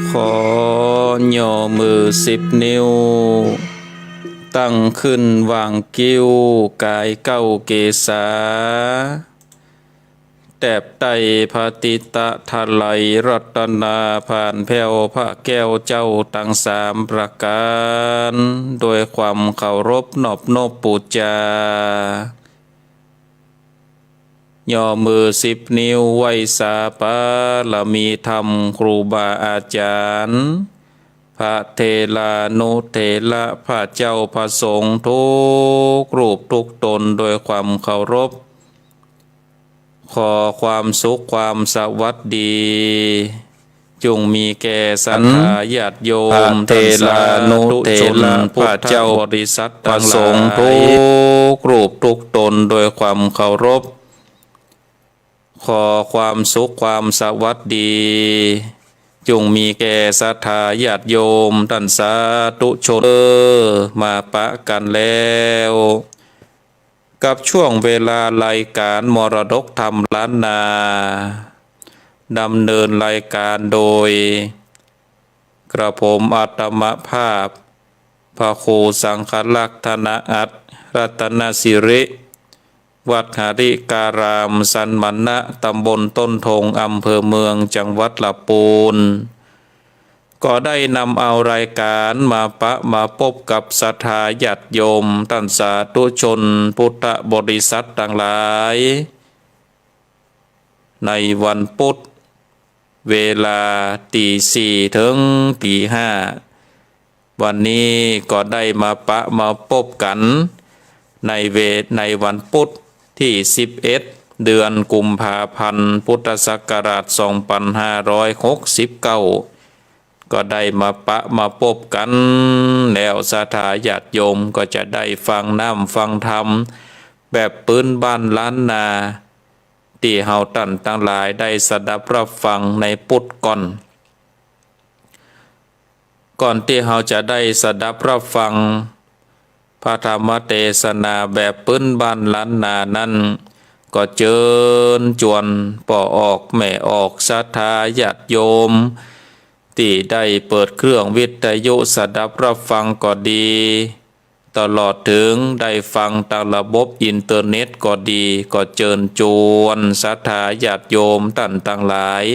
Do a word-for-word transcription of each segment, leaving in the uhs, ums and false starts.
ขอย่อมือสิบนิ้ว ตั้งขึ้นวางกิ้ว ก๋ายเก้าเกศา แตบไต้พระติตะไตรรัตนา ผ่านแผ้วพระแก้วเจ้าตังสามประก๋าน โดยความเคารพนอบนบปู๋จา ย่อมือสิบนิ้วไหว้สาบารมีธรรมครูบาอาจ๋ารย์ พระเถรานุเถระ พระเจ้าพระสงฆ์ทุกรูปทุกตนโดยความเคารพ ขอความสุขความสวัสดี จุ่งมีแก่ศรัทธาญาติโยม พระเถรานุเถระ พระเจ้าบริษัทตังหลาย พระสงฆ์ทุกรูปทุกตนโดยความเคารพ ขอความสุขความสวัสดี จุ่งมีแก่ศรัทธาญาติโยมต้านสาธุชน เออ มาปะกั๋นแล้ว กับช่วงเวลารายก๋านมรดกธรรมล้านนา ดำเนินรายก๋านโดย กระผมอาตมาภาพ พระครูสังฆรักษ์ธนอัตถ์ รัตนสิริ วัดหริการาม สันมณะ ตำบลต้นทง อำเภอเมือง จังหวัดลำปูน ก็ได้นำเอารายก๋านมาปะมาปบกับศรัทธาญาติโยมต้านสาธุชนพุทธบริษัทตังหลาย ในวันปุธ เวลาตีสี่เถิงตีห้า วันนี้ก็ได้มาปะมาปบกั๋น ในเว- ในวันปุธตี้สิบเอ็ด เดือนกุมภาพันธ์ พุทธศักราชสองปันห้าร้อยหกสิบเก้า ก็ได้มาปะมาปบกั๋นแล้ว ศรัทธาญาติโยมก็จะได้ฟังน้ำฟังธรรมแบบปื๊นบ้านล้านนา ตี้เฮาต้านตังหลายได้สดับฮับฟังในปุธก่อน ก่อนตี้เฮาจะได้สดับฮับฟังพระธรรมเตสนาแบบปื๊นบ้านล้านนานั้น ก็เจิญจวนป้อออกแม่ออกศรัทธาญาติโยม ตี้ได้เปิดเครื่องวิทยุสดับฮับฟังก็ดี ตลอดเถิงได้ฟังตางระบบอินเทอร์เน็ตก็ดี ก็เจิญจวนศรัทธาญาติโยมต้านตังหลาย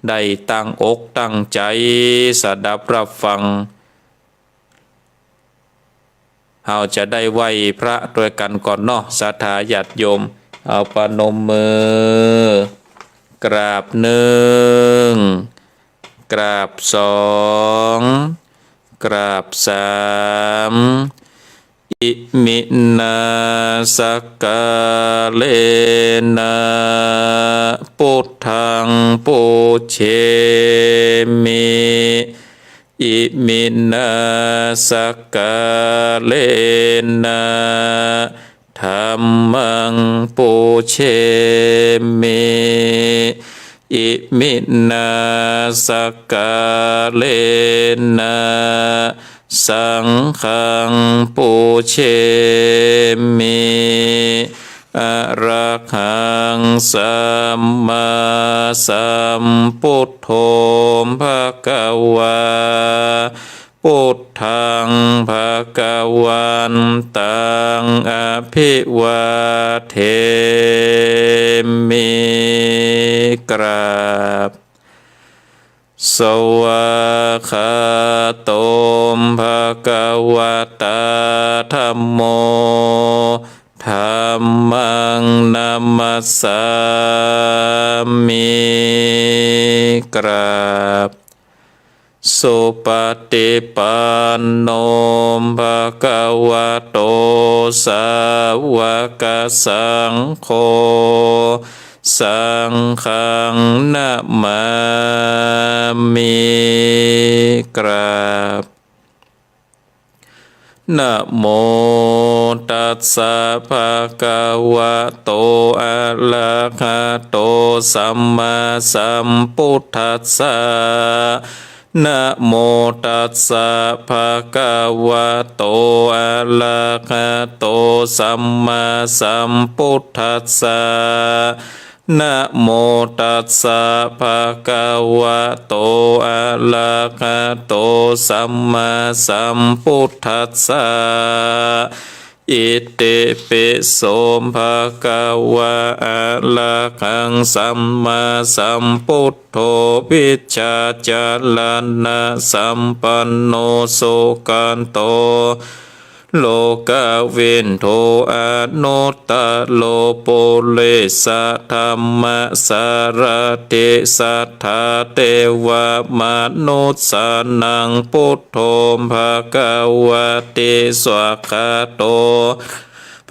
ได้ตั้งอกตั้งใจ๋สดับฮับฟัง เฮาจะได้ไหว้พระตวยกั๋นก่อนเนาะ ศรัทธาญาติโยม เอาประนมมือ กราบนึ่ง กราบสอง กราบสาม อิมินา สักกาเลนะ ปุทธัง ปูเชมิ อิมินา สักกาเลนะ ธัมมัง ปูเชมิ อิมินา สักกาเลนะ สังฆัง ปูเชมิ อะระหัง สัมมาสัมพุทโธ ภะคะวา พุทธัง ภะคะวันตัง อะภิวาเทมิ กราบ สวาคาโต ภะคะวะตา ธัมโม ธัมมัง นะมัสสามิ กราบ สุปฏิปันโน ภะคะวะโต สาวกสังโฆ สังฆัง นะมามิ กราบ นะโมตัสสะ ภะคะวะโต อะระหะโต สัมมาสัมพุทธัสสะ นะโมตัสสะ ภะคะวะโต อะระหะโต สัมมาสัมพุทธัสสะ นะโมตัสสะ ภะคะวะโต อะระหะโต สัมมาสัมพุทธัสสะ อิติปิโส ภะคะวะ อะระหัง สัมมาสัมพุทโธ วิชชาจารณะสัมปันโน สุขะโต โลกะวิทู อนุตตะโร ปุริสะธัมมะสารถิ สัทธาเตวะมนุสสานัง พุทโธ ภะคะวะติ สวากขาโต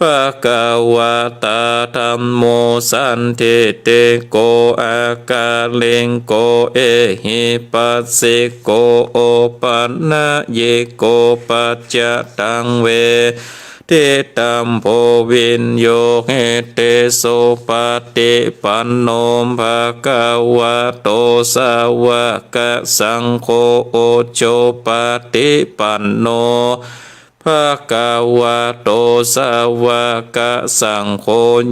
ภะคะวะตา ธัมโม สันทิฏฐิโก อากาลิโก เอหิปัสสิโก โอปะนะยิโก ปัจจะตัง เวทิตัม โพ วิญโญ หิติ สุปะฏิปันโน ภะคะวะโต สาวกสังโฆ อุจุปะฏิปันโน ภะคะวะโต สาวกสังโฆ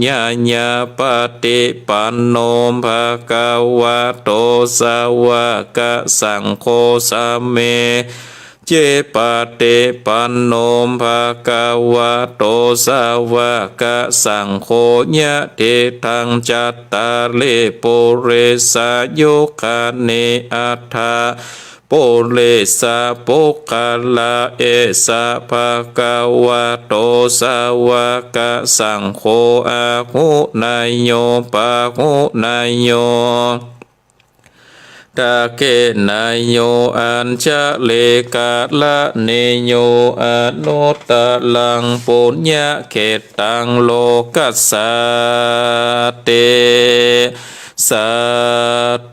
ญาญาปะฏิปันโน ภะคะวะโต สาวกสังโฆ สามีจิปะฏิปันโน ภะคะวะโต สาวกสังโฆ ยะถิตัง จัตตาริ ปุริสายุคานิ อัฏฐะ ปุ เรสะ ปุคคละ เอสะ ภะคะวะโต สาวกะสังโฆ อาหุเนยโย ปาหุเนยโย ดักขิเนยโย อัญชะลีกะระณีโย อนุตตะรัง ปุญญะเขตตัง โลกัสสาติ สา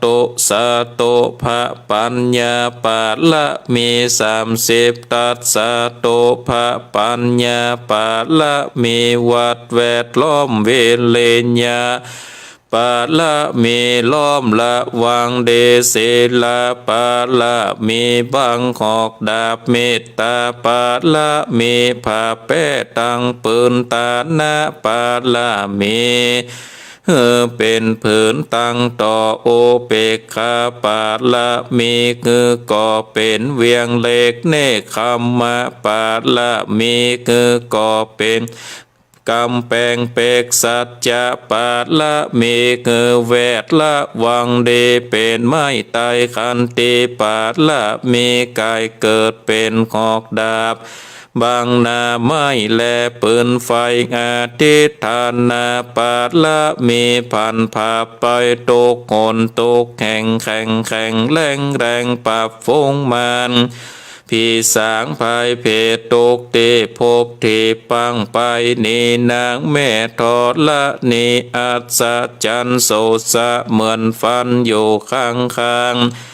ธุ สาธุ พระปัญญาปารมีสามสิบทัศ สาธุ พระปัญญาปารมี วัดแวดล้อม วิริยะปารมี ล้อมระวังดี ศีลปารมี บังหอกดาบ เมตตาปารมี ผ้าแป้ตังปืน ตานะปารมี หื้อเป๋นผืนตังต่อ อุเปกขาปารมี หื้อก่อเป๋นเวียงเหล็ก เนกขัมมะปารมี หื้อก่อเป๋นก๋ำแปงเปก สัจจะปารมี หื้อแวดระวังดี เป๋นไม้ไตร ขันติปารมี ก๋ายเกิดเป๋นหอกดาบ บังหน้าไม้และปืนไฟ อธิฏฐานะปารมี ผันผาบไปทุกหนทุกแห่ง แข็งแข็งแรงแรง ปราบฝูงมาร ผีสางภัยเผตทุกข์ ตี้พบตี้ปางไป นี้นางแม่ธรณี อัศจรรย์โสดสะเหมือนฝัน อยู่ข้างๆ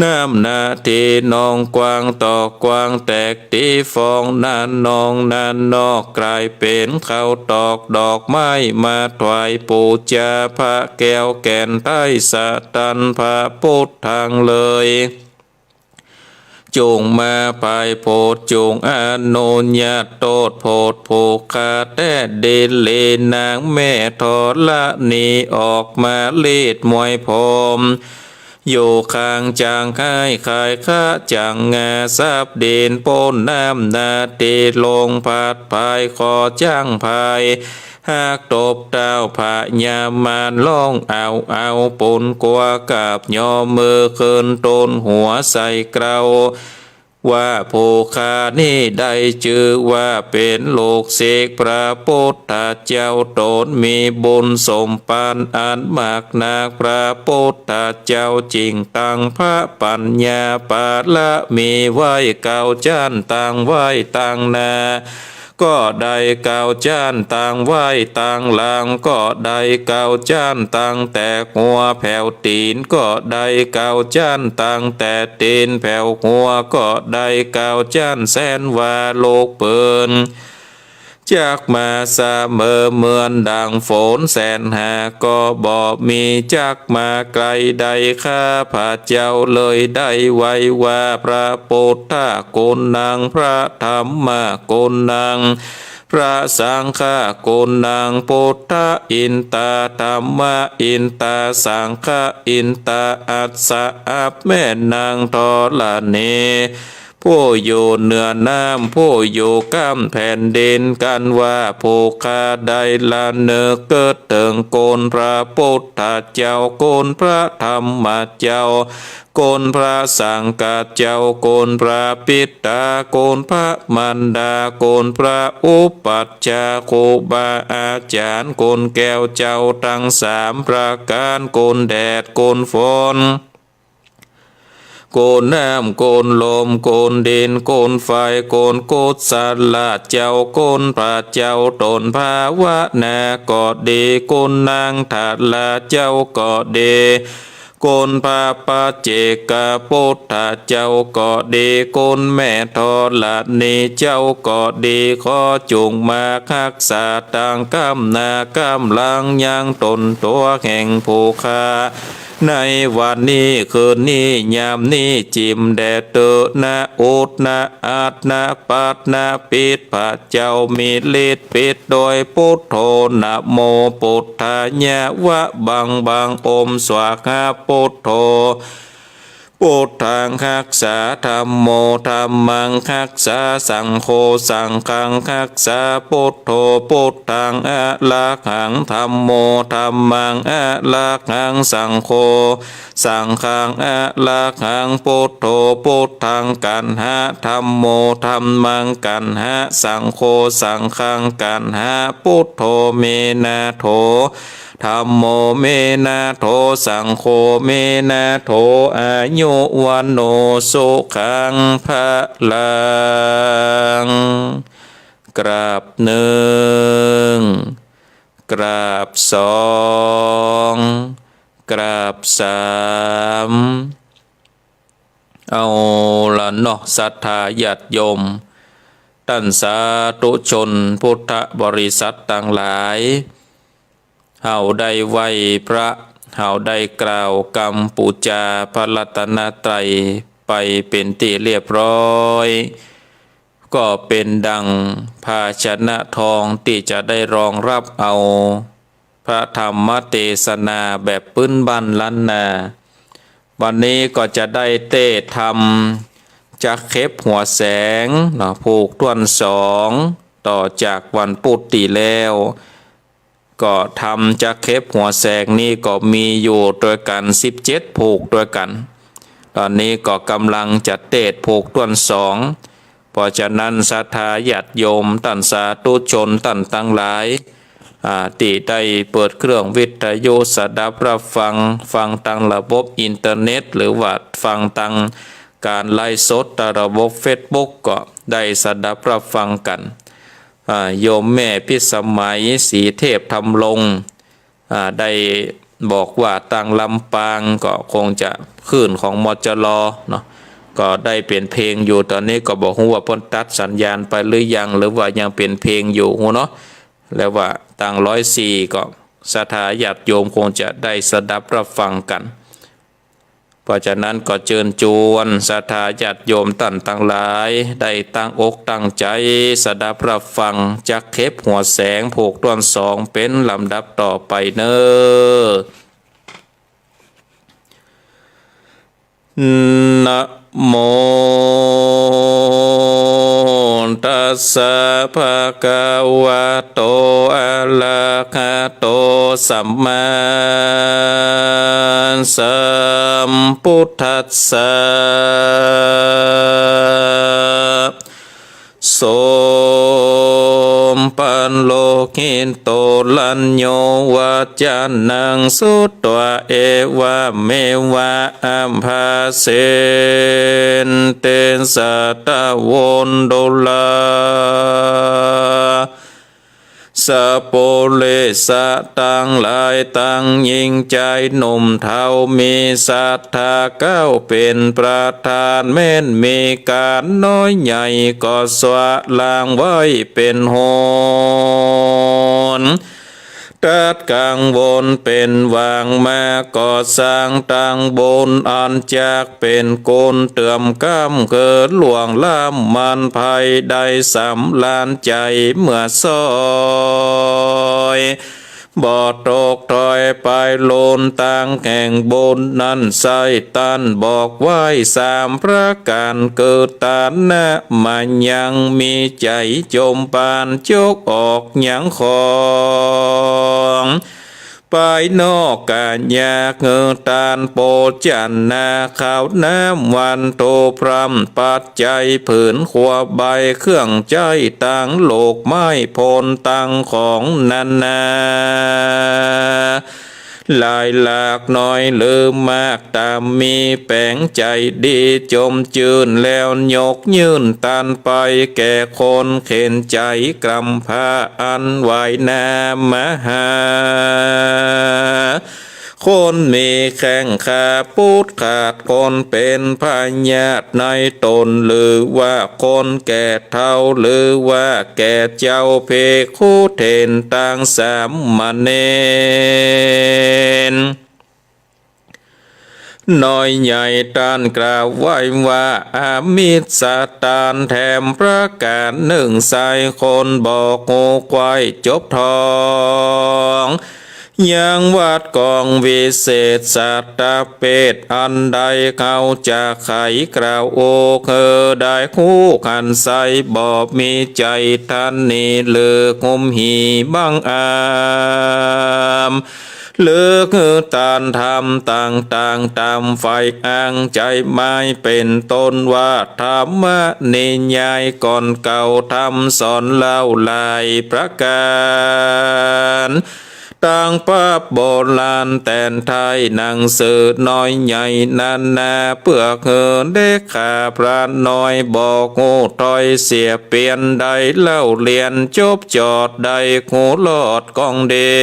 น้ำนาทีนองกว้างต่อกว้าง แตกตี้ฟองนาหนองนาหนอก ก๋ายเป๋นข้าวตอกดอกไม้ มาถวายปู๋จาพระแก้วแก่นไทย สะตันพระพุทธังเลย จุ่งมาไปโผด จุ่งอนุญาตโตษโผด ผู้ข้าแต๊ดีหลี นางแม่ธรณีออกมาลีดมวยผม อยู่ข้างจ๋างไห้ขายขาจ๋างงา สับดินป๊นน้ำนาทีลง ผัดผายคอจ๋างพาย หากตบเต้าพญามาร ฮ้องเอาเอาปูนกั๋ว กับยอมือขึ้นโตนหัวใส่เกล้า ว่าผู้ข้านี้ได้จื้อว่าเป๋นลูกศิษย์พระพุทธเจ้า ตนมีบุญสมปันอันมากนัก พระพุทธเจ้าจึ่งตั้งพระปัญญาปารมีไว้เก้าจั้น ตั้งไว้ตังหน้า ก็ได้เก้าจั้น ตั้งไว้ตังหลัง ก็ได้เก้าจั้น ตั้งแต่หัวแผวตี๋น ก็ได้เก้าจั้น ตั้งแต่ตี๋นแผวหัว ก็ได้เก้าจั้น แสนว่าลูกปืน จักมาเสมอเหมือนดั่งฝนแสนหา ก็บ่มีจักมาไกลได้ ข้าพระเจ้าเลยได้ไหว้ว่า พระพุทธกุณัง พระธัมมกุณัง พระสังฆกุณัง พุทธอินตา ธัมมอินตา สังฆอินตา อัสสะ อับแม่นางธรณี ผู้อยู่เหนือน้ำ ผู้อยู่ก้ำแผ่นดิน กันว่าผู้ข้าได้ระนึกเกิดเถิงคุณพระพุทธเจ้า คุณพระธัมมเจ้า คุณพระสังฆเจ้า คุณพระปิดา คุณพระมารดา คุณพระอุปัชฌาย์ ครูบาอาจ๋ารย์ คุณแก้วเจ้าตังสามประก๋าน คุณแดด คุณฝน คุณน้ำ คุณลม คุณดิน คุณไฟ คุณกุศลเจ้า คุณพระเจ้าต๋นภาวนาก็ดี คุณนางทาราเจ้าก็ดี คุณพระปัจเจกพุทธเจ้าก็ดี คุณแม่ธรณีเจ้าก็ดี ขอจุ่งมาฮักษาตังก้ำหน้าก้ำหลังยังต๋นตั๋วแห่งผู้ข้า ในวันนี้คืนนี้ยามนี้จิ่มแด่เต๊อะ นะอุดนะอัดนะปัดนะปิด พระเจ้ามีฤทธิ์ปิดโดยพุทโธ นะโมพุทธายะ วะบังบัง โอมสวาหาพุทโธ พุทธังคัสสา ธัมโม ธัมมังคัสสา สังโฆ สังฆังคัสสา พุทโธ พุทธัง อะระหัง ธัมโม ธัมมัง อะระหัง สังโฆ สังฆัง อะระหัง พุทโธ พุทธัง กัณหะ ธัมโม ธัมมัง กัณหะ สังโฆ สังฆัง กัณหะ พุทโธ เม นะ โถ ธัมโม เม นะ โถ สังโฆ เม นะ โถ อายุ วัณโณ สุขัง พลัง กราบหนึ่ง กราบสอง กราบสาม เอาละเนาะ ศรัทธาญาติโยม ต้านสาธุชนพุทธบริษัทตังหลาย เฮาได้ไหว้พระ เฮาได้กล่าวกำปู๋จาพระรัตนตรัยไปเป๋นตี้เรียบร้อย ก็เป๋นดั่งภาชนะทองตี้จะได้รองรับเอาพระธรรมเตสนาแบบปื๊นบ้านล้านนา วันนี้ก็จะได้เตสน์ธรรมจักเข็บหัวแสงเนาะ ผูกถ้วนสอง ต่อจากวันปุธตี้แล้ว ก็ธรรมจักเข็บหัวแสงนี้ก็มีอยู่ตวยกั๋นสิบเจ็ดผูกตวยกั๋น ต๋อนนี้ก็ก่ำลังจะเตสน์ผูกถ้วนสอง เพราะฉะนั้นศรัทธาญาติโยมต้านสาธุชนต้านตังหลาย อ่า ตี้ได้เปิดเครื่องวิทยุสดับรับฟัง ฟังตางระบบอินเทอร์เน็ต หรือว่าฟังตางก๋านไลฟ์สดตางระบบเฟซบุ๊ก ก็ได้สดับรับฟังกั๋น อ่า โยมแม่พิสมัย ศรีเทพธำรง อ่า ได้บอกว่าตางลำปางก็คงจะคลื่นของ มจล เนาะ ก็ได้เป๋นเพลงอยู่ ต๋อนนี้ก็บ่ฮู้ว่าเปิ้นตัดสัญญาณไปหรือยัง หรือว่ายังเป๋นเพลงอยู่เนาะ แล้วว่าตางร้อยสี่ก็ศรัทธาญาติโยมคงจะได้สดับรับฟังกั๋น เพราะฉะนั้นก็เจิญจวนศรัทธาญาติโยมต้านตังหลาย ได้ตั้งอกตั้งใจ๋สดับรับฟังจักเข็บหัวแสงผูกถ้วนสองเป๋นลำดับต่อไปเน่อ นะโมตัสสะ ภะคะวะโต อะระหะโต สัมมาสัมพุทธัสสะ โส ปะโลกิโต รัญโญ วัจจะนัง สุตวา เอวะเมวะ อัพพาเสนติ สัตตะโว นตุลา สะปุริสะ ตังหลายตังญิงจายหนุ่มเฒ่า มีศรัทธาเก๊าเป๋นประธาน แม้นมีก๋านน้อยใหญ่ก็สละไว้เป๋นหน ตัดกังวลเป๋นวาง มาก่อสร้างตางบุญอันจักเป๋นกุณเติมกำเกิดล่วงล้ำมันภัย ได้สำราญใจ๋เมื่อซ้อย บ่ตกถอยไปลูนตางแห่งบุญนั้นไส้ ต้านบอกไว้สามประก๋าน คือ ตานะ มายัง มีใจ๋จมปาน จกออกยังของ ภายนอกก๋ายาก หื้อต้านโภชนา ข้าวน้ำ วัตถุพร่ำ ปัจจัย ผืนครัวใบ เครื่องใจ๊ตางโลก ไม้ผลตางของนานา หลายหลากน้อยหรือมาก ต๋ามมีแป๋งใจ๋ดี จมจื้นแล้วยกยื่นต้านไป แก่คนเข็ญใจ๋กำพร้า อันไหวนามาหา คนมีแข้งขาปูดขาด คนเป๋นพยาธิในต๋น หรือว่าคนแก่เฒ่า หรือว่าแก่เจ้า ภิกขุเถรตางสามเณร น้อยใหญ่ต้านกล่าวไว้ว่า อมิสตานแถมประก๋านนึ่ง ใส่คนบ่ฮู้ใคว่จบถ้อง ยังวัดกองวิเศษสัตตเปช อันใดเฮาจักไขกล่าวโอ คือได้ฮู้หันไส้ บ่มีใจ๋ตระหนี่ หรือฮุมหี่บังอาม หรือคือต้านธรรมต่างๆ ต๋ามใฝ่อั้งใจ๋หมาย เป๋นต้นว่าธรรมนิยายก่อนเก่า ธรรมสอนเล่าหลายประก๋าน ตางปาบโบราณแต๋นไท้ หนังสือน้อยใหญ่นานา เปื้อหื้อเด็กข้าพระน้อย บ่ฮู้ถ้อยเสียเปี้ยน ได้เล่าเฮียนจบจอด ได้ฮู้รอดก้องดี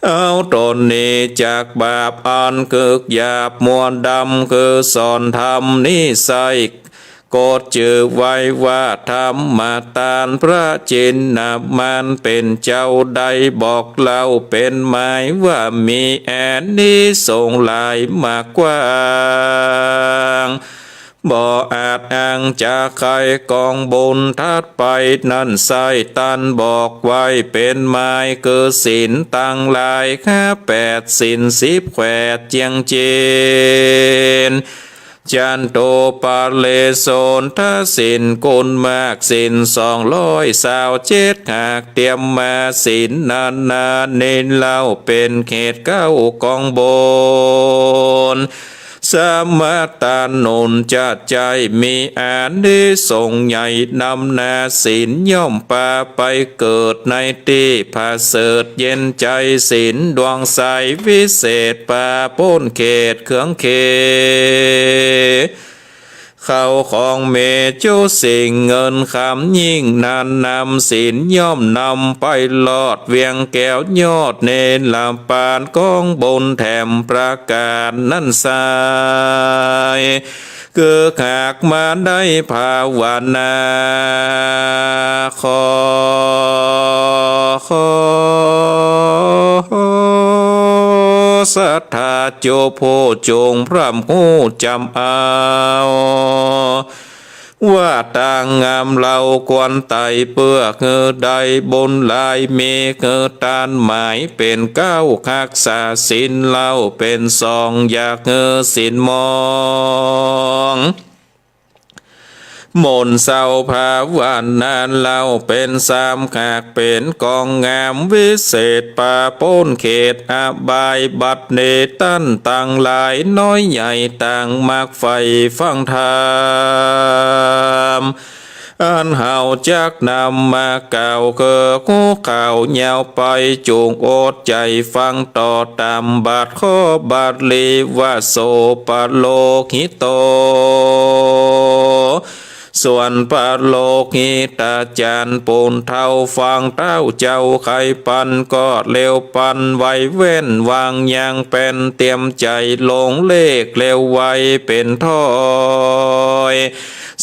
เอาต๋นหนีจากบาปอันคึกหยาบมัวดำ คือสอนธรรมนิไส้ กดจื้อไว้ว่าธรรมตาน พระจินนามานเป๋นเจ้าได้บอกเล่าเป๋นหมาย ว่ามีอานิสงส์หลายมากกว้าง บ่อาจอ้างจะไขกองบุญ ถัดไปนั้นไส้ ต้านบอกไว้เป๋นหมาย คือศีลตังหลายห้าแปด ศีลสิบแขวดเจียงเจน จันโตปะเรโสนทศีล กุณมากศีลสองร้อยซาวเจ็ด หากเตียมมาศีลนานา นี้เล่าเป๋นเหตุเก้ากองบุญ สามารถต้านหนุนจะใจ๋ มีอานิสงส์ใหญ่นำนา ศีลย่อมปาไปเกิดในตี้ผะเสริฐเย็นใจ๋ ศีลดวงใสวิเศษปาป๊นเขตเคืองเข เข้าของมีจุสิ่งเงินคำยิ่งนานนำ ศีลย่อมนำไปรอดเวียงแก้วยอดเนรปาน กองบุญแถมประก๋านนั้นไส้ คือหากมาได้ภาวนา ขอ ขอศรัทธาจุผู้จงพร่ำฮู้จ๋ำเอา ว่าตางงามเฮาควรไต่ เปื้อหื้อได้บุญหลาย มีหื้อต้านหมายเป๋นเก้า ฮักษาศีลเฮาเป๋นสอง อย่าหื้อศีลหมอง หม่นเศร้าภาวนาเฮาเป๋นสาม หากเป๋นกองงามวิเศษปาป๊นเขตอบาย บัดนี้ต้านตังหลายน้อยใหญ่ต่างมักใฝ่ฟังธรรม อันเฮาจักนำมากล่าว คือฮู้ข่าวยาวไป จุ่งอดใจ๋ฟังต่อต๋ามบาทข้อบาลีว่า โส ปะโลหิโต ส่วนปะโลหิตาจ๋ารย์ปูนเฒ่าฟังเต้าเจ้าไขปัน ก็เร็วปันไวแว่นวางยังแป่น เตียมใจ๋ลงเลขเร็วไวเป๋นถ้อย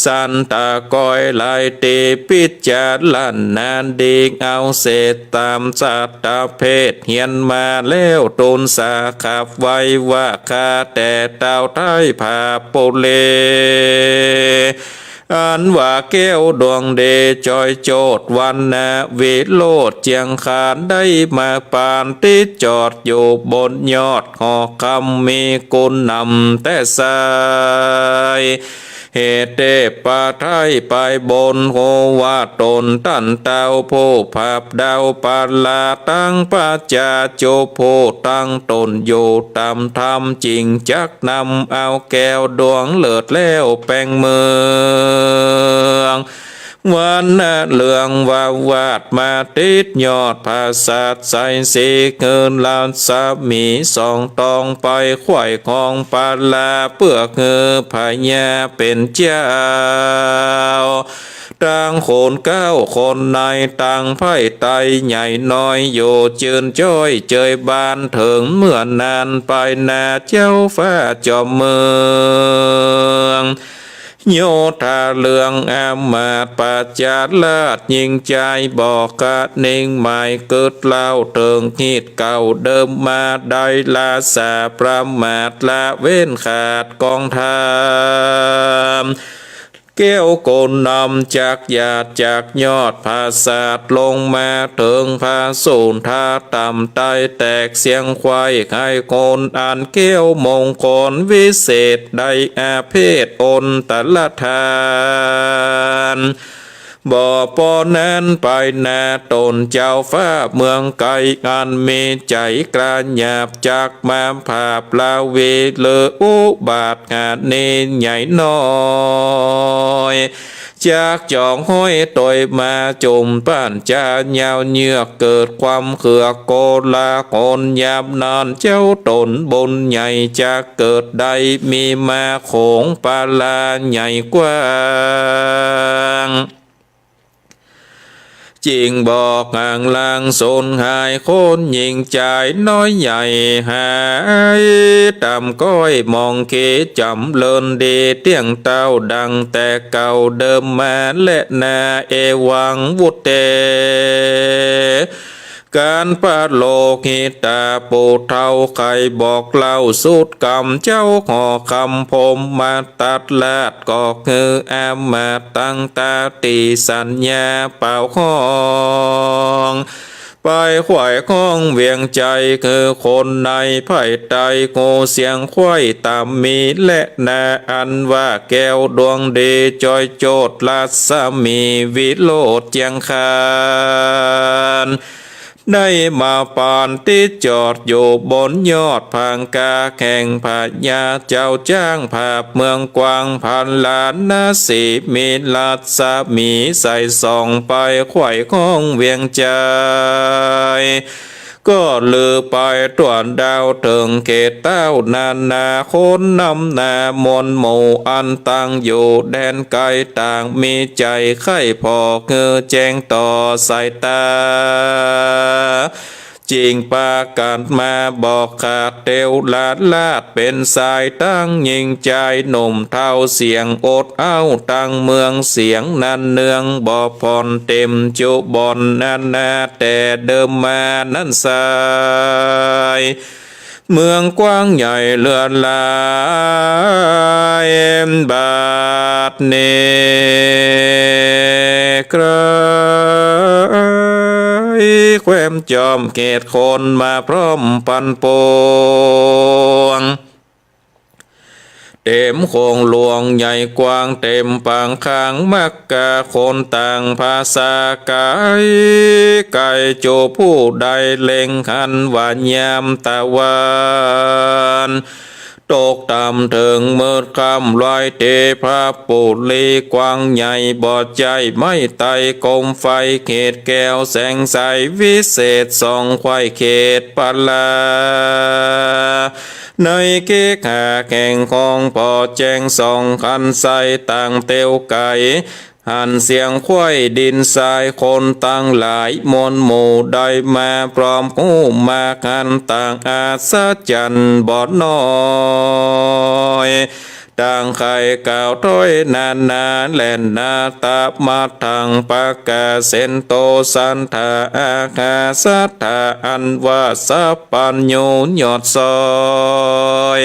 สันตะกอยหลายตี้ ปิจจารณาดีกเอาเสร็จ ต๋ามสัตตะเพศเฮียนมาแล้ว ตูนสาขับไว้ว่า ข้าแต่เต้าไท้ผาปุเร อันว่าแก้วดวงดีจ้อยโจทย์วรรณวิโรจน์เจียงคาน ได้มาปานติดจอดอยู่บนยอดหอคำ มีกุณนำแต่ไส้ เหตุเตปะไท้ไปบน ฮู้ว่าต๋นต้านเต้าผู้ผับดาวปะลา ตังปัจจาจุผู้ตังต๋นอยู่ต๋ามธรรม จึงจักนำเอาแก้วดวงเลิศแล้วแป๋งเมือง วรรณะเหลืองวาวาดมาติดยอดผาสัตว์ใสสี คือรัศมีสองตองไปไขว่คองปะลา เปื้อหื้อพญาเป๋นเจ้า ตังคนเก้าคนในตังไพร่ไต้ใหญ่น้อย อยู่จืนจ้อยเจยบานเถิงเมื่อนาน ไปหน้าเจ้าฟ้าจอมเมือง โยธาเหลืองอำมาตย์ปัจจาราชยิ่งใจ๋ บ่กะนิ่งหมายกึ๊ดเล่าเถิงฮีตเก่าเดิมมา ได้ละสาประมาทละเว้นขาดกองธรรม แก้วโกนนำจากหยาดจากยอดผาสาท ลงมาเถิงผาสุนทาต่ำ ไตแตกเสียงไขว้ ไขคนอันแก้วมงคลวิเศษ ได้อาเพศอนตรธาน บ่ปอนั้นไปนา ต๋นเจ้าฟ้าเมืองไกล อันมีใจ๋กล้าหยาบ จักมาผาบลาวี ลืออุบาทหาเนใหญ่น้อย จักจองห้อยตวยมาจุ่มป้านจายาวเหยือก เกิดความเคือกโกลาหล ยามนั้นเจ้าต๋นบุญใหญ่ จักเกิดได้มีมาโขงปาลาใหญ่กว้าง จิ่งบอกห่างลางสูญหาย คนหญิงจายน้อยใหญ่หาย ต่ำก้อยมองเขจำเริญดี เตี้ยงเต้าดังแต่เก่าเดิมมา และนาเอวังวุตเต การปะโลหิตา ปู่เฒ่าใค่บอกเล่าสุดกำ เจ้าหอคำพรหมมาตัดราช ก็คืออามาตย์ตังตาติสัญญาเป่าฮ้อง ไปไขว่ข้องเวียงใจ๋ คือคนในไพร่ไต ฮู้เสียงไขว้ต่ำมี และนาอันว่าแก้วดวงดี จอยโจทย์รัศมีวิโรจน์เจียงคาน ได้มาปานตี้จอดอยู่บนยอดผางกา แห่งพญาเจ้าจ๊างผาบเมืองกวาง พาราณสี มีรัศมีใสส่องไปไขว่ข้องเวียงใจ๋ ก็ลือไปตรวจดาวเถิงเขตเต้านานา คนนำหน้ามวลหมู่อันตั้งอยู่แดนไกล ต่างมีใจ๋ใค่ผ่อคือแจ้งต่อสายต๋า จิ่งปากั๋นมาบอกขาดเตียวละราช เป๋นสายตังหญิงจายหนุ่มเฒ่าเสียงอดเอ้า ตังเมืองเสียงนั้นเนืองบ่ผ่อน เต๋มจุบ่อนนานา แต่เดิมมานั้นไซร้ เมืองกว้างใหญ่เลือหลาย บัดนี้ใคร่แคว้มจอมเขตคนมาพร้อมปันปวง เต๋มโขงหลวงใหญ่กว้างเต๋มปางข้าง มักกะคนต่างภาษาก๋าย ใก้จูผู้ใดเล็งหันว่ายามตะวันตกต่ำเถิงมืดค่ำ ลอยเตภาพปุรีกว้างใหญ่ บ่ใจ้ไม้ไตรโคมไฟเขตแก้ว แสงใสวิเศษส่องไขว่เขตปาลา ในเขตหาแห่งของผ่อแจ้งส่องหันไส้ต่างเตียวไก๋ หันเสียงไขว้ดินทราย คนตังหลายมวลหมู่ได้มาพร้อมฮู้มาหันต่างอัศจรรย์บ่น้อย ต่างใค่กล่าวถ้อยนานา แล่นนาตะมาทางปากาเซนโต สันทาอาหาสัทธา อันว่าสัพพัญญูยอดซอย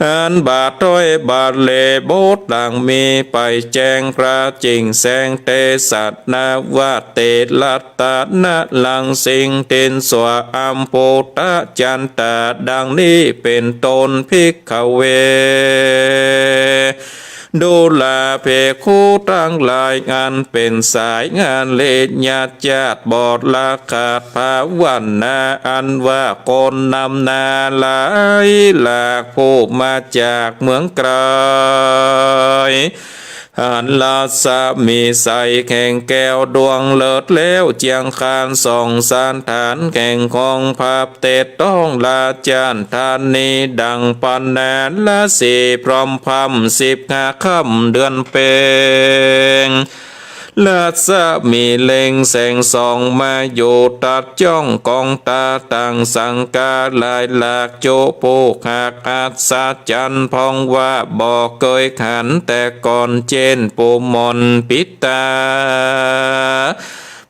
หันบาทถ้อยบาทเลบทหลังมีไปแจ้ง พระจิ่งแสงเตสัสนาวาเต รัตนะรังสิงทินสวาอัมพุทธจันตา ดังนี้เป๋นต้น ภิกขเว ดูราภิกขุตังหลาย อันเป๋นสายงานเลญาติญาติ บ่ละขาดภาวนา อันว่าคนนำหน้าหลายหลาก ผู้มาจากเมืองไก๋ หันรัศมีใสแห่งแก้วดวงเลิศแล้ว เจียงคานส่องสถานแห่งของพระเตศต้องราชธานี ดังปนารสีพร้อมพร่ำสิบห้าค่ำเดือนเพ็ญ รัศมีเล็งแสงส่องมาอยู่ ตัดจ้องกองตาต่างสังกาหลายหลาก จุผู้หักอัศจรรย์ พ่องว่าบ่เกยหันแต่ก่อน เจ้นผู้หม่อนปิดต๋า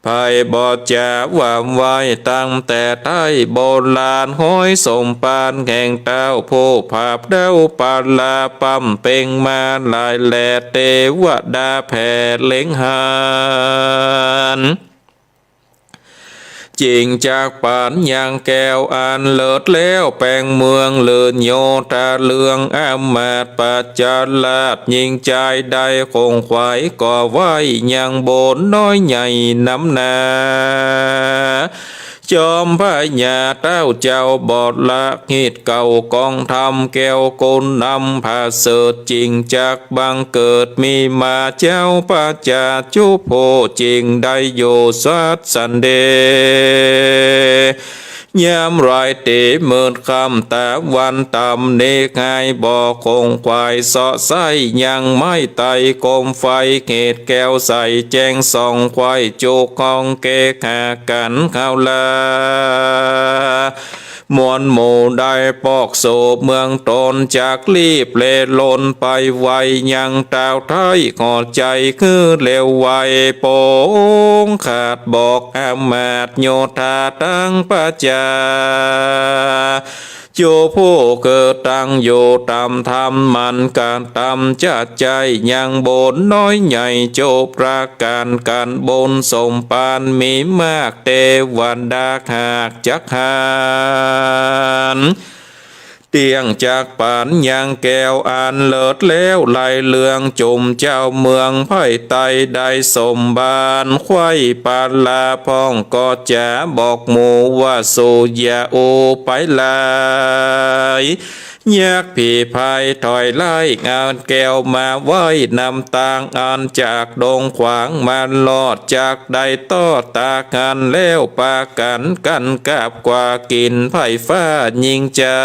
ไผบ่จ๋าว่าไว้ตั้งแต่ไท้โบราณ ห้อยสมภารแห่งเต้าผู้ผาบเดาปาลา ปำเป็งมาหลายแล เตวดาแผ่เล็งหัน จิ่งจักปั๋นยังแก้วอันเลิศแล้ว แป๋งเมืองเลิศโยธาเรือง อามาตย์ปัจจาราชยิ่งใจ๋ ได้คงไขว่ก่อไว้ยังบนน้อยใหญ่นำหน้า จอมพญาเต้าเจ้าบรรพชิต เกล้ากองธรรมแก้วกุณนำผาเสริฐ จิ่งจักบังเกิดมีมา เจ้าพระจาตุภู่ จิ่งได้อยู่สัตย์สันเด ยามรายเต๋มืดค่ำตะวันต่ำ เนกหายบ่คงไขว่ เซาะไส้ยังไม้ไตโคมไฟ เหตุแก้วใสแจ้งส่องไขว่ จุกห้องเกหากั๋นเฮาลา มวลหมู่ได้ปอกโสเมืองตน จักรีบเล่นไปไว ยังตาวไท้ขอใจ๋คือเร็วไว ปงขาดบอกอามาตย์โยธาตังประจา จุผู้เกิดตั้งอยู่ต๋ามธรรม มันกระตำจะใจ๋ยังบนน้อยใหญ่ จุประก๋านกั๋นบนสมภารมีมาก เตวดาหากจักหัน เตี้ยงจักปั๋นยังแก้วอันเลิศแล้ว ไล่เรื่องจุมเจ้าเมืองไพร่ไต้ ได้สมภารไขว่ปาลา พ่องก็จะบอกหมู่ว่า สูอย่าอู้ไปหลาย ยักษ์ผีพายถอยไล่ เอาแก้วมาไหว้นำตาง อันจากดงขวางมารอด จักได้ตอดตากั๋นแล้ว ปากั๋นกั๋นกราบกว่า กิ๋นไพร่ฟ้ายิ่งใจ๋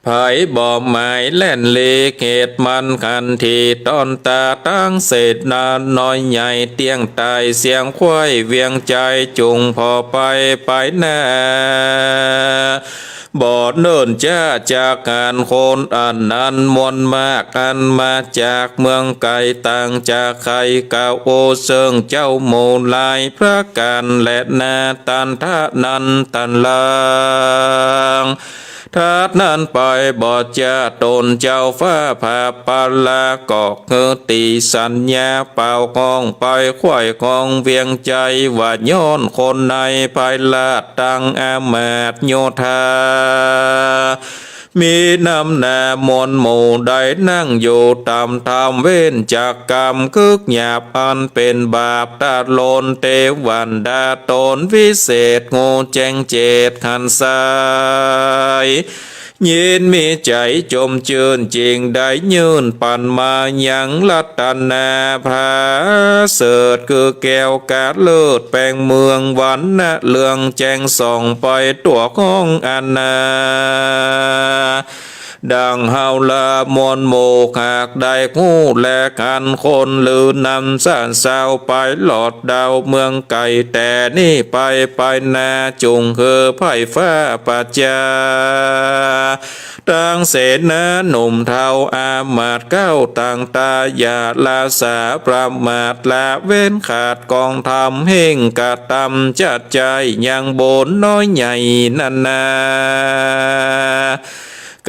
ไผบ่หมายแล่นหลีก เหตุมันขันทีต้อนตา ตังเสนาน้อยใหญ่เตี้ยงต๋าย เสียงไขว่เวียงใจ๋จุ่งผ่อไปไปหน้า บ่เนิ่นจ๊าจากหันคนอันนั้นมวลมาก อันมาจากเมืองไก๋ต่างจากใคร เก่าโอเซิ่งเจ้าหมู่หลายประก๋านแลนา ตันทะนั้นตันหลัง ทัดนั้นไปบ่จ๊าตนเจ้าฟ้าผาปาลา ก็คือตี้สัญญาเป่าของไปไขว่ของเวียงใจ๋ ว่าย้อนคนในภายราชตังอามาตย์โยธา มีนำหน้ามวลหมู่ได้นั่งอยู่ต๋ามธรรม เว้นจากกรรมคึกหยาบอันเป๋นบาป ตะลนเตวันดาตนวิเศษ งูแจ้งเจตหันสาย ยินมีใจ๋จมจื้น จิ่งได้ยื่นปั๋นมายังรัตนาผาเสริฐ คือแก้วกาเลิศแป๋งเมือง วรรณะเรืองแจ้งส่องไปทั่วห้องอาณา ดังเฮาลามวลหมู่หากได้ฮู้แลหัน คนลือนำซ่านซาวไปหลอดดาวเมืองไก๋ แต่นี้ไปไปหน้าจุ่งหื้อไพร่ฟ้าประจา ตังเสนาหนุ่มเฒ่าอามาตย์เก๊าต่างตา อย่าละสาประมาทละเว้นขาดกองธรรม เฮ่งกระตำจะใจ๋ยังบนน้อยใหญ่นั้นนา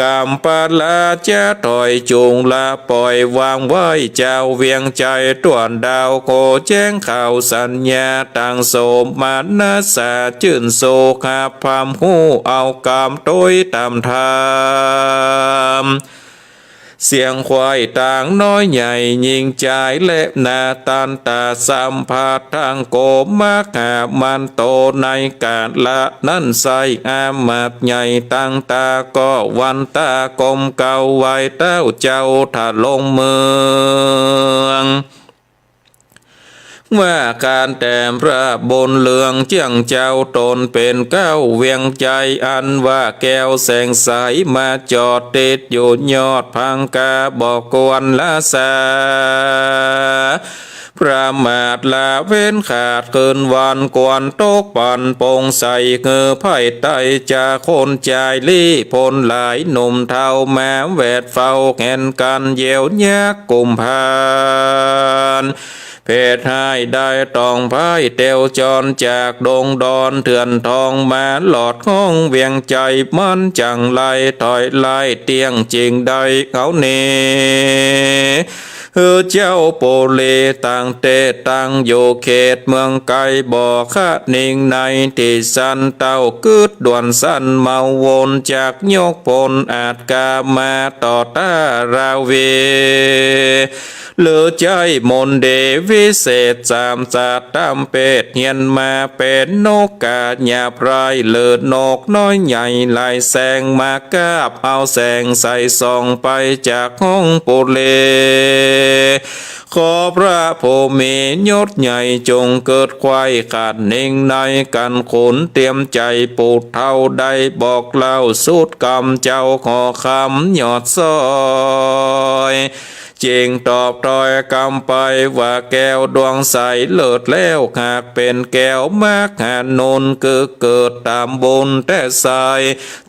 กำปะลาจะถอยจุ่งละป่อยวางไว้ เจ้าเวียงใจ๋ต้วนดาว โขแจ้งข่าวสัญญา ตังโสมนัสสาจื้นสุข พร่ำฮู้เอากำตวยต๋ามธรรม เสียงไขว่ต่างน้อยใหญ่ยิ่งใจ๋ และนาตันตะสัมผัสตังโกมหามันโต ในกาละนั้นไส้อามาตย์ใหญ่ตังตา ก็วันตากรมเกล้าไหว้เต้าเจ้าทะลงเมือง ว่าการแต้มพระบุญเรืองเจื้องเจ้าตนเป๋นเก๊าเวียงใจ๋ อันว่าแก้วแสงใสมาจอดติดอยู่ยอดพังกา บ่ควรละสา ประมาทละเว้นขาดคืนวันควรตกปันโปร่งใส คือไพร่ไตจะคนจายลี้พ้นหลาย หนุ่มเฒ่ามาแวดเฝ้าแขนกัน เยียวยากกุมภาน เพศฮ้ายได้ต้องพ่ายเตียวจร จากดงดอนเถื่อนทองมาหลอดห้องเวียงใจ๋ มันจั่งไล่ถอยไล่เตี้ยง จึงได้เอาหนี หื้อเจ้าปุรีตั้งเต๊ตั้งอยู่เขตเมืองไก๋ บ่คะนิงในตี้สันเต้ากึ๊ดด่วนสันเมาวน จักยกพลอาจกล้ามาต่อต้าราวี หรือใจ๊มนต์ดีวิเศษสามศาสตร์ต๋ามเปตเฮียนมา เป๋นนกกาหยาบร้าย หรือนกน้อยใหญ่หลายแสง มากาบเอาแสงใสส่องไปจากห้องปุรี ขอพระผู้มียศใหญ่จงเกิดใคว่คะนิงใน กันขุนเตียมใจ๋ ผู้เฒ่าได้บอกเล่าสุดกำ เจ้าขอคำยอดซ้อย จึงตอบถ้อยกำไปว่า แก้วดวงใสเลิศแล้ว หากเป๋นแก้วมรรคหานุน คือเกิดต๋ามบุญแต๊ใส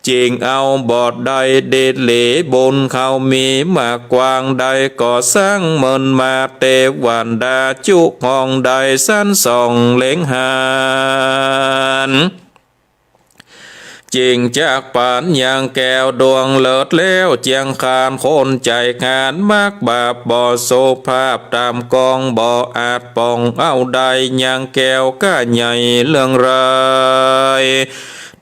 จึงเอาบ่ได้ดีหลี บุญเขามีมากกว้าง ได้ก่อสร้างเมินมา เตวันดาจุห้องได้สันส่องเล็งหัน จึงจักปานยังแก้วดวงเลิศแล้ว เจียงคานคนใจ๋คาน มักบาปบ่สุภาพ ต๋ามกองบ่อาจป้องเอาได้ ยังแก้วก้าใหญ่เลื่องราย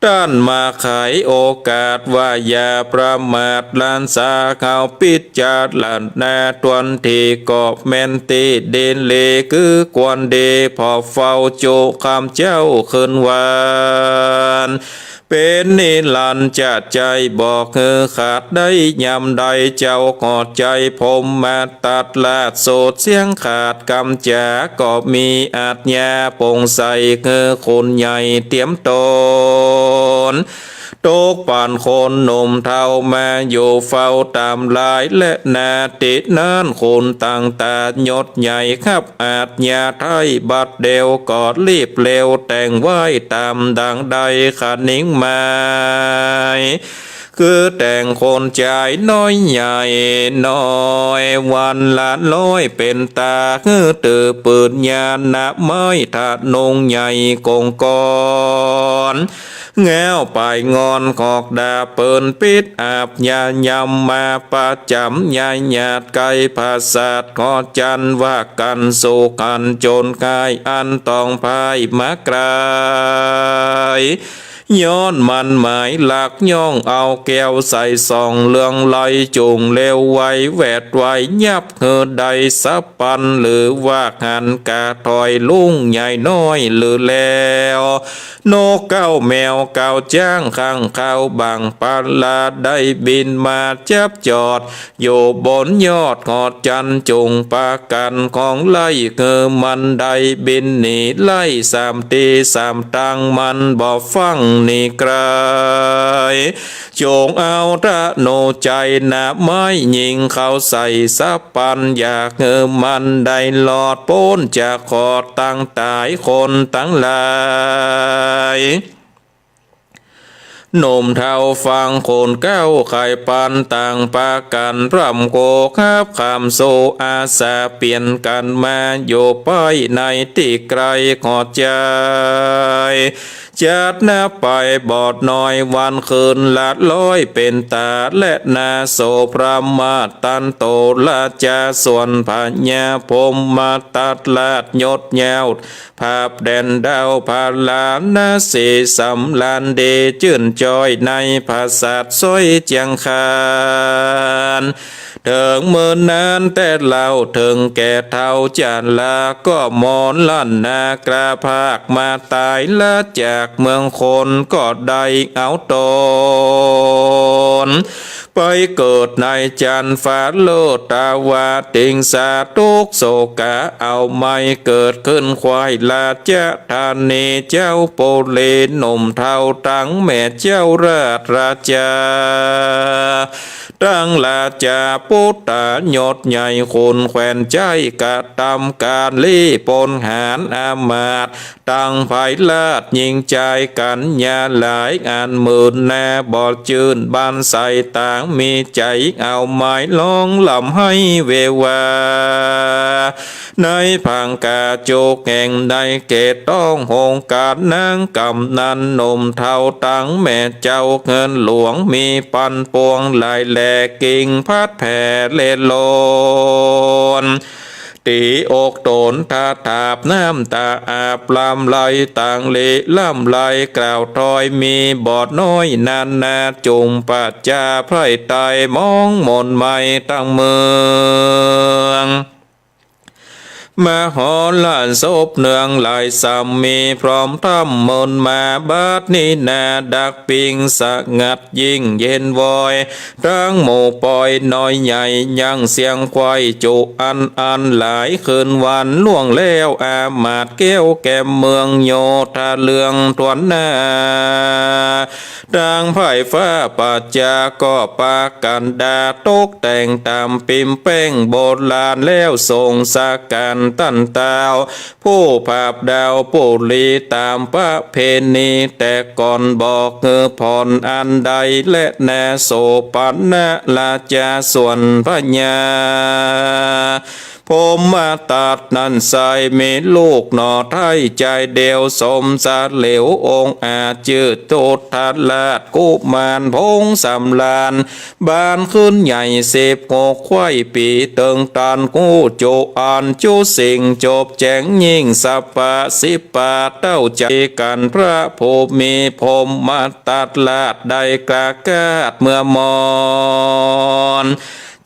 ต้านมาไขโอกาสว่าอย่าประมาท หลานสาวเขาปิจารณาตวนตี้ ก็แม่นตี้ดีหลี คือควรดี ผ่อเฝ้าจุคำเจ้าคืนวัน เป๋นนิรันดร์จะใจ๋ บ่หื้อขาดได้ยามใด เจ้าขอใจ๋พรหมทัตราช สูดเสียงขาดกำจ๋า ก็มีอาชญาโปร่งใส คือคนใหญ่เตียมต๋น ตกปานคนหนุ่มเฒ่ามาอยู่เฝ้าต๋ามลาย และนาตี้นั้นคนต่างต๋ายศใหญ่ฮับอาชญาไถ่ บัดเดียวก็รีบเร็วแต่งไว้ต๋ามดังได้คะนิงหมาย คือแต่งคนจายน้อยใหญ่น้อย วันละร้อยเป๋นต๋า หื้อถือปืนญาณะไม้ ทะนงใหญ่กงกร แง้วปายงอนขอกดาบปืนปิดอาบยายำมาประจ๋ำ ยายหยาดไกลผาสัตว์ขอจันทร์ว่ากัน สู่กันจนกายอันต้องพ่ายมาไกล ย้อนมันหมายหลักย่องเอาแก้วใสส่องเลื่องไลจุ่งเร็วไวแวดไวยับหื้อได้สับปัน หรือว่าหันกาถอยลุงใหญ่น้อยหรือแล้ว นกเก๊าแมวเก๊าจ๊างข้างคาวบังปลาได้บินมาจับจอด อยู่บนยอดหอจันทร์จุ่งประกันของไล่ คือมันได้บินหนีไล่สามตี้สามตาง มันบ่ฟั่งหนีไกล จุ่งเอาธนูชัยหน้าไม้ยิงเข้าใส่สับปัน อยากหื้อมันได้รอดป๊นจากขอดตังต๋ายคนตังหลาย หนุ่มเฒ่าฟังคนเก๊าไขปันต่างประกัน พร่ำโกฮับคำสู่อาสาเปลี่ยนกันมาอยู่ไปในตี้ไกลขอใจ๋ จัดนับไปบ่น้อยวันคืนละร้อยเป๋นต๋า และนาโสพระมาตันโตราชาส่วนพญาพรหมทัตราชยศยาว ผับแดนดาวพาราณสีสำราญดีจื้นจ้อยในผาสัตว์สวยเจียงคาน เถิงเมินนานแต่เล่าเถิงแก่เฒ่าจารา ก็มรณะกล้าพรากมาต๋ายละจากเมืองคน ก็ได้เอาต๋น ไปเกิดในจันทร์ฟ้าเลิศตะวาติงสา ทุกข์โศกะเอาไม้เกิดขึ้น ควายราชธานีเจ้าปุรี หนุ่มเฒ่าตังแม่เจ้าราชราชา ตังราชาปุตตะยศใหญ่ ขุนแขวนใจ๊กระตำก๋าน ลี้ปล้นหาญอามาตย์ ตังผายราชย์ยิ่งใจ๋กั๋น ยาหลายอันหมื่นนา บ่จื้นบันไสต๋าง มีใจ๋เอาไม้ฮ้องร่ำไห้เววา ในผังกาจุกแห่งในเขตต้องหงส์ก๋าน นางก๋ำนันหนุ่มเฒ่าตังแม่เจ้า เฮือนหลวงมีปันปวงหลายแหล่ กิ่งพัดแผ่เล่ร่อน ตี๋อกต๋นทาถาบ น้ำต๋าอาบลำไหล ตังหลีลำไหลกล่าวถ้อย มีบ่น้อยนานา จุ่มปัจจาไพร่ไตร่ มองมนไหม้ตังเมือง มโหรสพเนืองหลายสามี พร้อมธรรมมนต์มา บัดนี้นาดักปิงสงัด ยิ่งเย็นวอย ตังหมู่ปอยน้อยใหญ่ ยังเสียงไขว้จุอันอันหลาย คืนวันล่วงแล้วอามาตย์ แก้วแกมเมืองโยธาเรืองถ้วนหน้า ตังไพร่ฟ้าปัจจาก็ปากั๋นดา ตกแต่งต๋ามปิมแป้งโบราณ แล้วส่งสการต้านต้าว ผู้ผาบดาวปุรี ต๋ามประเพณีแต่ก่อน บ่หื้อผ่อนอันใด และนาโสปณะราชาส่วนพญา พรหมตัตนั้นไส้มีลูกหน่อไท้จายเดียว สมสะเหลียวองอาจจื้อทุทธราชกุมารพงษ์สำราญ บานขึ้นใหญ่สิบหกไขว้ปี๋ เติงตันกู้จุอันจุสิ่งจบแจ้งยิ่งสรรพสิบประเต้า ใจ๋กั๋นพระผู้มีพรหมตัตราชได้ประกาศเมื่อมอน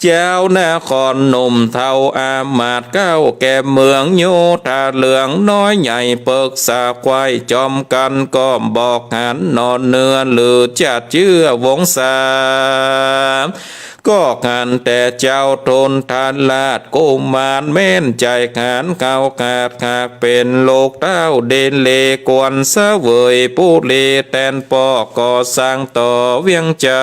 เจ้านครหนุ่มเฒ่าอามาตย์เก้าแก่เมืองโยธาเรือง น้อยใหญ่ปรึกษาไขว้จอมกั๋น ก็บอกหันหน่อเนื้อหรือจะเจื้อวงศา ก็หันแต่เจ้าทุทธราชกุมาร แม่นใจ๋หันเข้าขาดหากเป๋นลูกเต้าดินเล ควรเสวยปุรีแตนป้อ ก่อสร้างต่อเวียงใจ๋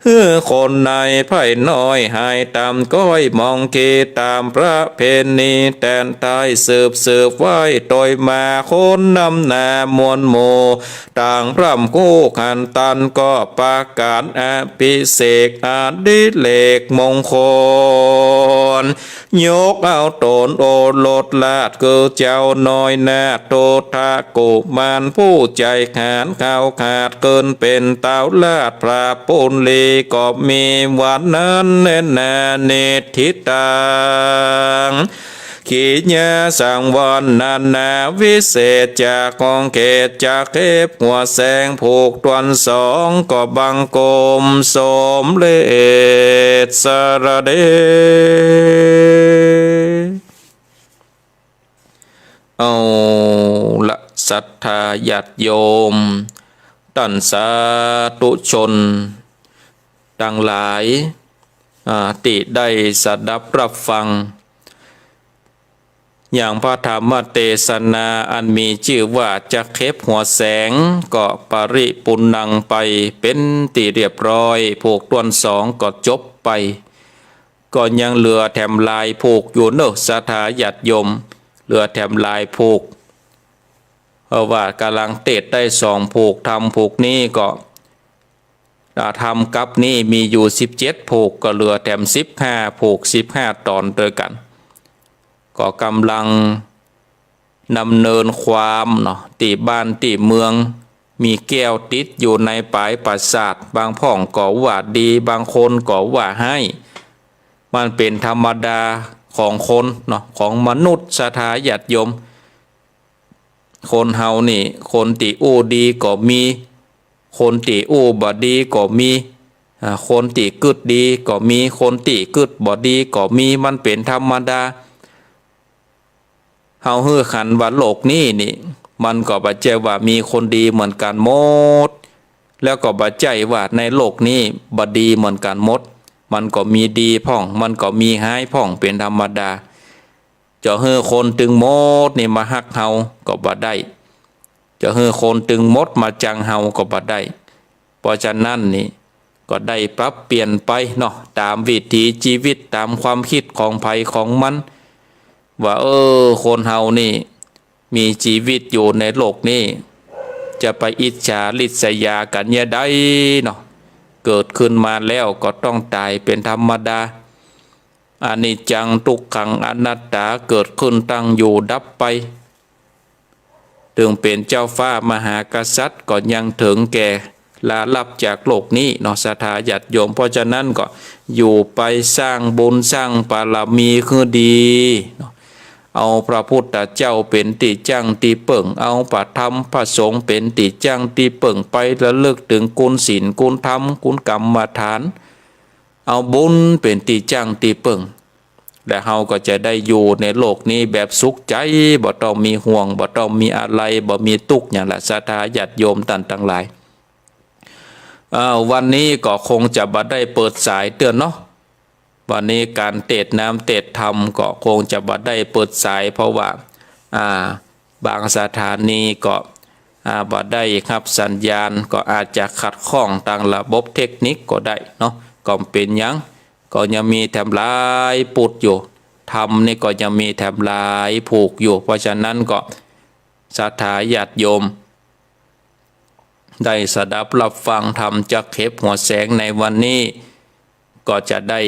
หื้อคนในไพร่น้อยหายต่ำ ก้อยมองเกต๋ามประเพณีแตนไท้ สืบสืบไว้โตยมา คนนำหน้ามวลหมู่ ต่างพร่ำคู่ขันตัน ก็ประกาศอภิเษกอดิเรกมงคล ยกเอาต๋นโอรสราชคือเจ้าน้อยนาถทุทธกุมาร ผู้ใจ๋หันเข้าขาดขึ้นเป๋นเต้าราชพระปุรี ก็มีวันนั้นแน่นานิทธิตัง ขียาสังวรนานาวิเศษ จากของเขตจักเข็บหัวแสง ผูกถ้วนสองก็บังคมสมเร็จสะระเด เอาละ ศรัทธาญาติโยม ต้านสาธุชนตังหลาย อ่า ตี้ได้สดับรับฟัง อย่างพระธรรมเตสนาอันมีจื้อว่าจักเข็บหัวแสง ก็ปริปุณณังไปเป๋นตี้เรียบร้อย ผูกถ้วนสองก็จบไป ก็ยังเหลือแถมลายผูกอยู่เนาะ ศรัทธาญาติโยม เหลือแถมลายผูก เพราะว่ากำลังเตสน์ได้สองผูก ธรรมผูกนี้ก็ อ่า ธรรมกัปนี้มีอยู่สิบเจ็ดผูก ก็เหลือแถมสิบห้าผูก สิบห้าต๋อนตวยกั๋น ก็กำลังดำเนินความเนาะ ตี้บ้านตี้เมือง มีแก้วติดอยู่ในป๋ายปราสาท บางพ่องก็ว่าดี บางคนก็ว่าฮ้าย มันเป๋นธรรมดาของคนเนาะ ของมนุษย์ ศรัทธาญาติโยม คนเฮานี่ คนตี้อู้ดีก็มี คนตี้อู้บ่ดีก็มี อ่า คนตี้กึ๊ดดีก็มี คนตี้กึ๊ดบ่ดีก็มี มันเป๋นธรรมดา เฮาหื้อหันว่าโลกนี้นี่ มันก็บ่ใจ้ว่ามีคนดีเหมือนกั๋นหมด แล้วก็บ่ใจ้ว่าในโลกนี้บ่ดีเหมือนกั๋นหมด มันก็มีดีพ่อง มันก็มีฮ้ายพ่อง เป๋นธรรมดา จะหื้อคนตึงหมดนี่มาฮักเฮาก็บ่ได้ จะหื้อคนตึงหมดมาจังเฮาก็บ่ได้ เพราะฉะนั้นนี่ก็ได้ปรับเปลี่ยนไปเนาะ ต๋ามวิถีจีวิต ต๋ามความกึ๊ดของใผของมัน ว่า เออ คนเฮานี่มีจีวิตอยู่ในโลกนี้ จะไปอิจฉาริษยากั๋นเยียะใดเนาะ เกิดขึ้นมาแล้วก็ต้องต๋ายเป๋นธรรมดา อนิจจัง ทุกขัง อนัตตา เกิดขึ้น ตั้งอยู่ ดับไป เถิงเป๋นเจ้าฟ้ามหากษัตริย์ก็ยังเถิงแก่ลาลับจากโลกนี้เนาะ ศรัทธาญาติโยม เพราะฉะนั้นก็อยู่ไปสร้างบุญสร้างบารมีหื้อดีเนาะ เอาพระพุทธเจ้าเป๋นตี้จั้งตี้เปิ้ง เอาพระธรรมพระสงฆ์เป๋นตี้จั้งตี้เปิ้ง ไประลึกเถิงคุณศีล คุณธรรม คุณกรรมฐาน เอาบุญเป๋นตี้จั้งตี้เปิ้ง และเฮาก็จะได้อยู่ในโลกนี้แบบสุขใจ๋ บ่ต้องมีห่วง บ่ต้องมีอะไร บ่มีตุ๊กข์หยังละ ศรัทธาญาติโยมต้านตังหลาย อ้าว วันนี้ก็คงจะบ่ได้เปิดสายเตื้อเนาะ วันนี้ก๋านเตสน์น้ำเตสน์ธรรมก็คงจะบ่ได้เปิดสาย เพราะว่า อ่า บางสถานีก็ อ่า บ่ได้ฮับสัญญาณ ก็อาจจะขัดข้องตางระบบเทคนิคก็ได้เนาะ ก็บ่เป๋นหยัง ก็ยังมีแถมหลายปุตอยู่ ธรรมนี่ก็ยังมีแถมหลายผูกอยู่ เพราะฉะนั้นก็ศรัทธาญาติโยม ได้สดับรับฟังธรรมจากเข็บหัวแสงในวันนี้ ก็จะได้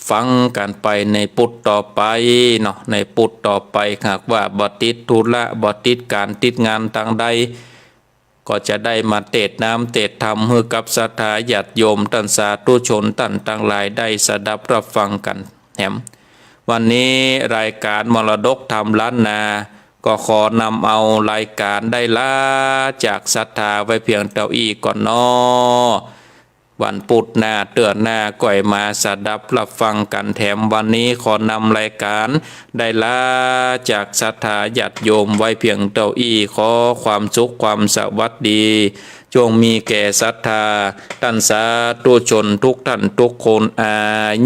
ฟังกั๋นไปในปุตต่อไปเนาะ ในปุตต่อไป หากว่าบ่ติดธุระ บ่ติดก๋านติดงานตางใด ก็จะได้มาเตสน์น้ำเตสน์ธรรมหื้อกับศรัทธาญาติโยมต้านสาธุชนต้านตังหลายได้สดับรับฟังกั๋นแหม วันนี้รายก๋านมรดกธรรมล้านนา ก็ขอนำเอารายก๋านได้ลาจากศรัทธาไว้เพียงเต้าอี้ก่อนเนาะ วันปุตหน้าเตื้อหน้าก่อยมาสดับรับฟังกั๋นแถม วันนี้ขอนำรายก๋านได้ลาจากศรัทธาญาติโยมไว้เพียงเต้าอี้ ขอความสุขความสวัสดี จงมีแก่ศรัทธาต้านสาธุชนทุกต้านทุกคน อา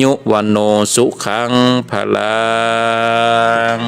ยุ วัณโณ สุขัง พลัง